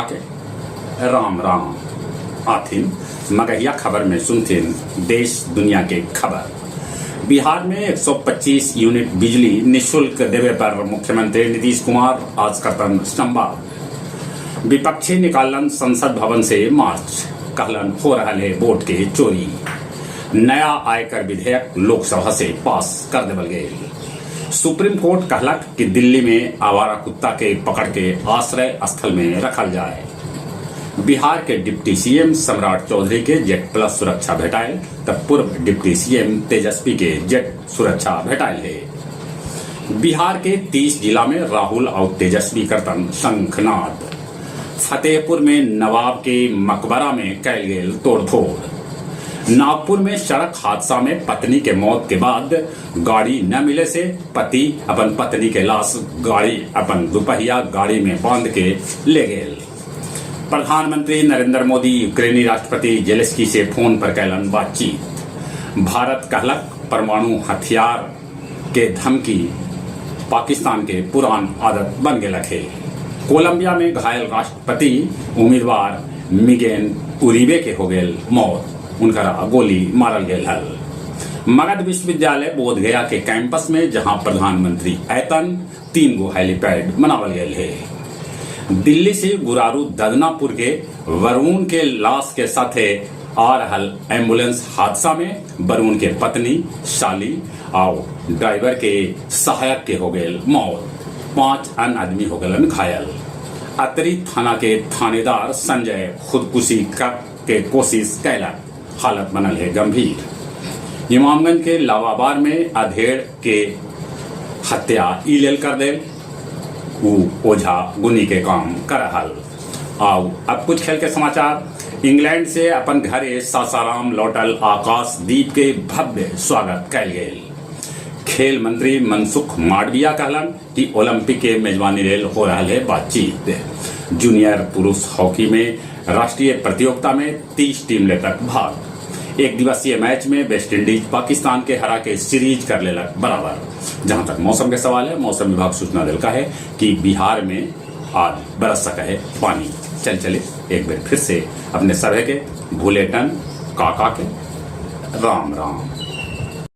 काका के राम राम। आथिन मगहिया खबर में सुनथिन देश दुनिया के खबर। बिहार में 125 यूनिट बिजली निःशुल्क देवे पर मुख्यमंत्री नीतीश कुमार आज करतन संवाद। विपक्षी निकालन संसद भवन से मार्च, कहलन हो रहा है वोट के चोरी। नया आयकर विधेयक लोकसभा से पास कर देवल गेल। सुप्रीम कोर्ट कहलक कि दिल्ली में आवारा कुत्ता के पकड़ के आश्रय स्थल में रखल जाए। बिहार के डिप्टी सीएम सम्राट चौधरी के जेड प्लस सुरक्षा भेटायल, त पूर्व डिप्टी सीएम तेजस्वी के जेड सुरक्षा भेटायल है। बिहार के 30 जिला में राहुल और तेजस्वी करतन शंखनाद। फतेहपुर में नवाब के मकबरा में कैल गेल तोड़फोड़। नागपुर में सड़क हादसा में पत्नी के मौत के बाद गाड़ी न मिले से पति अपन पत्नी के लाश गाड़ी अपन दुपहिया गाड़ी में बांध के ले गेल। प्रधानमंत्री नरेंद्र मोदी यूक्रेनी राष्ट्रपति जेलेंस्की से फोन पर कैलन बातचीत। भारत कहलक परमाणु हथियार के धमकी पाकिस्तान के पुरान आदत बन गेलक है। कोलंबिया में घायल राष्ट्रपति उम्मीदवार मिगेन उरीबे के हो गेल मौत, उनकरा गोली मारल गेल हल। मगध विश्वविद्यालय बोधगया के कैंपस में जहां प्रधानमंत्री ऐतन, 3 गो हेलीपैड बनावल गेल है। दिल्ली से गुरारू ददनापुर के वरुण के लाश के साथे आ रहल एम्बुलेंस हादसा में वरुण के पत्नी, साली और ड्राइवर के सहायक के हो गेल मौत। 5 अन्य आदमी हो गलन घायल। अतरी थाना के थानेदार संजय खुदकुशी कर के कोशिश कैलक, हालत बनल है गंभीर। इमामगंज के लावाबार में अधेड़ के हत्या ई लेल कर देल, ऊ ओझा गुनी के काम कर हल। आओ अब कुछ खेल के समाचार। इंग्लैंड से अपन घरे सासाराम लौटल आकाशदीप के भव्य स्वागत कैल गेल। खेल मंत्री मनसुख मांडविया कहलन कि ओलंपिक के मेजबानी लेल हो रहा है बातचीत। जूनियर पुरुष हॉकी में राष्ट्रीय प्रतियोगिता में 30 टीम ले तक भाग। एक दिवसीय मैच में वेस्ट इंडीज पाकिस्तान के हरा के सीरीज कर लेलक बराबर। जहां तक मौसम के सवाल है, मौसम विभाग सूचना दिलका है कि बिहार में आज बरस सका है पानी। चल चले एक बार फिर से अपने सभे के भूलेटन काका के राम राम।